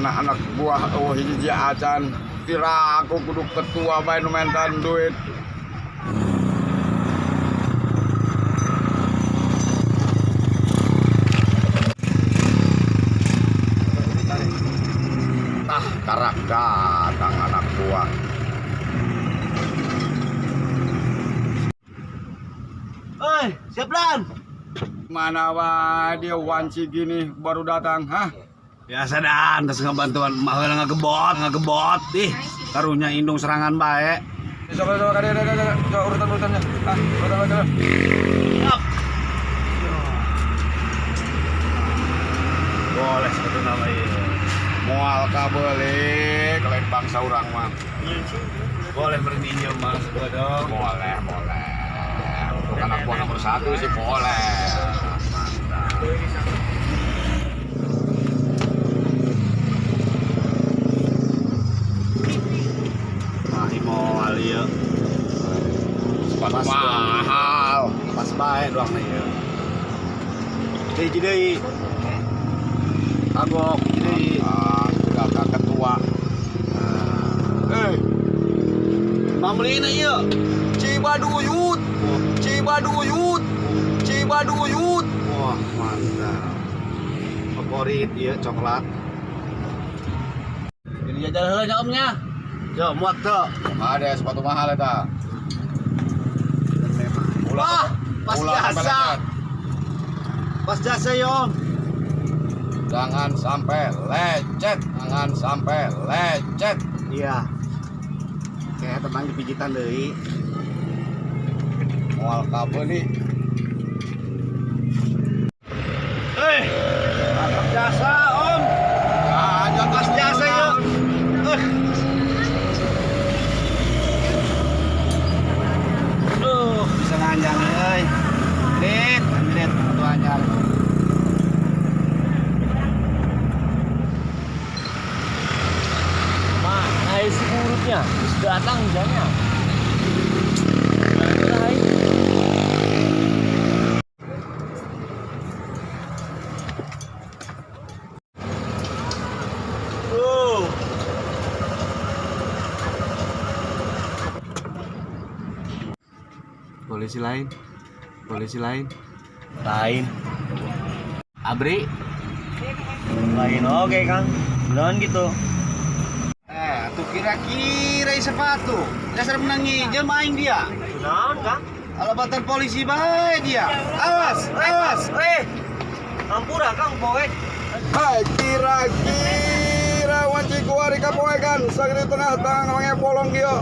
Mana anak buah, oh, hiji acan. Kira aku kudu ketua bae nu mentan duit. Tah, karak datang anak buah. Oi, siap Dan. Mana wae dia wanci gini baru datang, hah? Biasa Dan, terus ngebantuan mah heula ngagebot, ngagebot. Ih, karunya indung serangan bae. Coba coba kali ada coba urutan urutannya. Ah, urutan urutan. Siap. Boleh sepatu nama ieu. Moal kabeuli lain bangsa urang mah. Boleh berninjau mah dong. Boleh, boleh. Untuk anak buah nomor satu sih boleh. Mantap. Mahi moal ieu. Sepatu Pas. mahal. Pas bae doang nih ieu. Hiji deui. Kagok hiji deui. Ah, udah ka ketua. Eh, Mamlina ieu. Cibaduyut. Cibaduyut. Cibaduyut. Wah, mantap. Favorit ieu coklat. Jadi jajan heula nya omnya. Yo, muat tuh. Ada sepatu mahal eta. Wah, pas Ulah sampai jasa. lecet. Pas jasa ya, Om. Jangan sampai lecet, jangan sampai lecet. Iya. Kayak tenang dipijitan deui. Moal kabeuli. Eh, mantap jasa, Om. Ah, jangan Pas jasa ya. Eh. Duh, bisa nganjang euy. Dit, dit, tuh anyar. Mana si buruknya? Terus datang jamnya. Mana hai? Oh. Polisi lain. Polisi lain. Lain. Abri. Lain oke, Kang. Beneran gitu. Eh, tuh kira-kira sepatu. Dasar menang nginjem aing dia. Naon, Kang? Alabatan polisi bae dia. Awas, awas. Eh. Ampura, Kang, poe. Hai, kira-kira wanci kuari kapoekan sagede tengah tangan mange bolong kieu.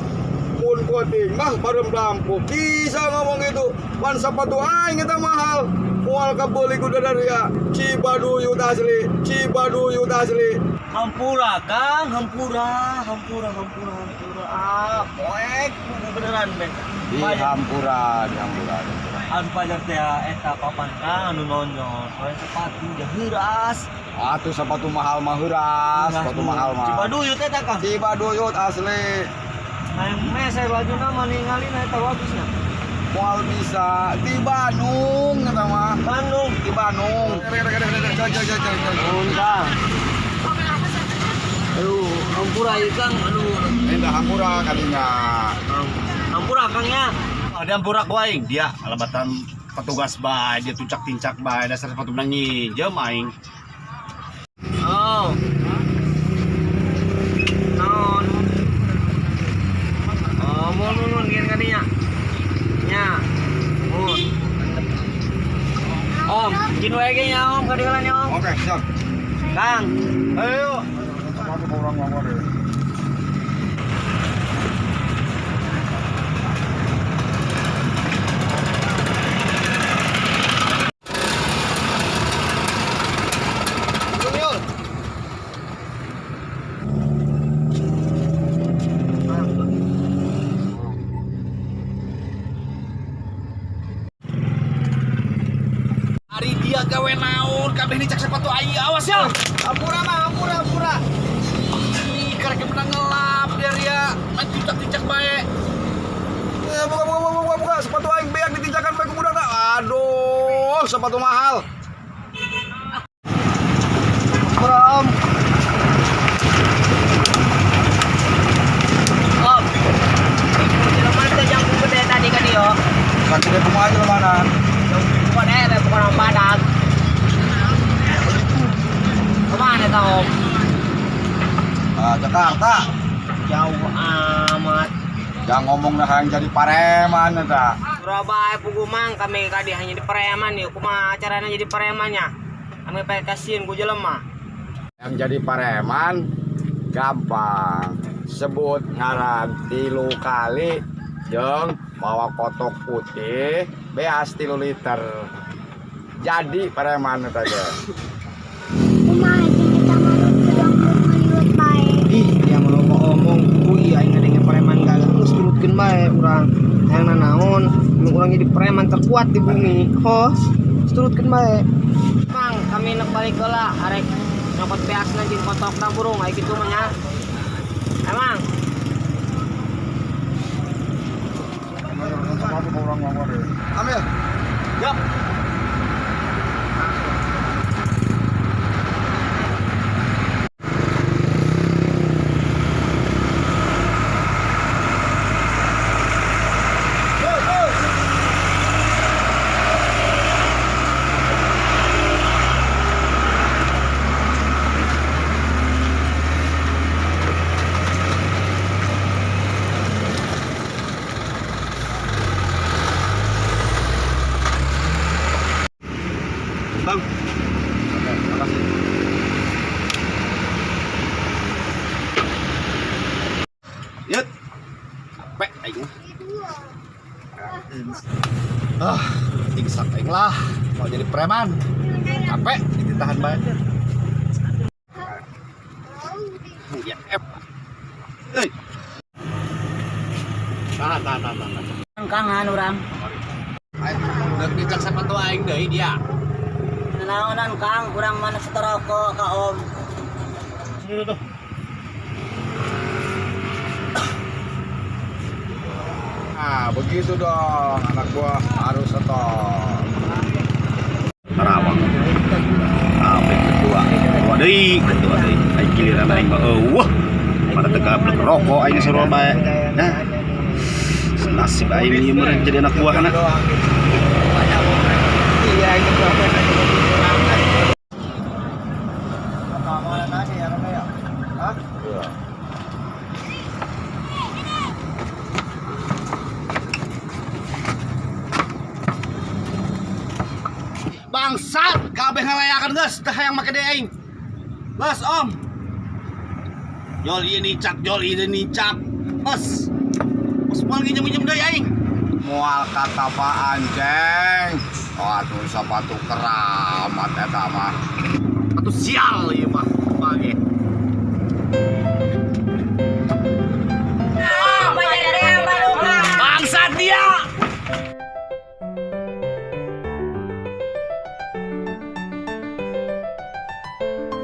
Mun kuating mah barem lampu. Bisa ngomong gitu. Pan sepatu aing eta mahal. Moal kabeuli ku ya. Cibaduyut asli, Cibaduyut asli. Hampura, Kang, hampura, hampura, hampura, hampura. Ah, poek beneran, Ben. Di hampura, di hampura. Di hampura. Anu pajar teh eta papan Kang anu nonton. Soalnya sepatu dia heuras. Atuh sepatu mahal mah heuras, sepatu mahal mah. Cibaduyut eta Kang. Cibaduyut asli. Hayang meser bajuna mah ningalin eta bagusnya. Moal bisa di Bandung eta mah. Bandung. Di Bandung. Nuhun, Kang. Aduh, hampura ieu Kang. Aduh. Indah hampura kadinya. Hampura Kang ya. Ada hampura ku aing dia alabatan petugas bae dia tuncak-tincak bae dasar sepatu menang nginjem aing. Oh. Naon? Oh, mun mun mun kieu kadinya. Nya. Mun. Om, jin wae ge nya Om, kadieulan nya Om. Oke, siap. Kang. Ayo. Sepatu orang ngomong deh. Yul. Ari dia gawe naon kabeh nicak sepatu aing awas ya. Hampura mah, hampura, hampura. Ih, karek menang ngelap dia ya. Main tincak-tincak bae. Eh, buka, buka, buka, buka, buka. Sepatu aing beak ditinjakan bae ku budak tak. Aduh, sepatu mahal. Hampura, Om. Jakarta. Jauh amat. Jangan ngomong nah yang jadi pareman eta. Surabaya pugu mang kami kadi hanya di preman nih. Kumaha caranya jadi premannya? Kami pengen kasihin ku jelema. Yang jadi pareman gampang. Sebut ngaran 3 kali jeung bawa kotok putih beas 3 liter. Jadi preman eta ge. Kumaha jeung kita marut sedang ngaliwet bae. Ih, dia mau ngomong ku iya aing ngadenge preman gagah geus turutkeun bae urang. Hayang nanaon, mun urang jadi preman terkuat di bumi. Hos, turutkeun bae. Mang, kami nek balik heula arek nyokot beasna jeung kotokna burung aya kitu mah nya. Emang Ambil. Yap. Bang. Oke, makasih. Yut. Capek aing. Ah, ingsak aing lah. Mau jadi preman. Capek ditahan bae. Ya, F. Euy. Tahan, tahan, tahan, tahan. kangen urang. Aing deuk dicak sepatu aing deui dia. Naonan Kang, kurang mana setoroko ka Om. Nah, begitu dong anak gua harus setor. Tarawang. Apa kedua? Kedua deui, kedua deui. Aing giliran aing mah eueuh. Mana teu gablek rokok aing sarua bae. Nah. Nasib aing ieu meureun jadi anak buah kana. Iya, gitu. Iya. Bangsat, kabeh ngalayakan geus, teh hayang make deui aing. Geus, Om. Jol ieu nicak, jol ieu nicak. Geus. Geus moal nginjem-nginjem deui aing. Moal katapaan, Ceng. Waduh, sepatu keramat eta mah. Atuh sial ieu mah.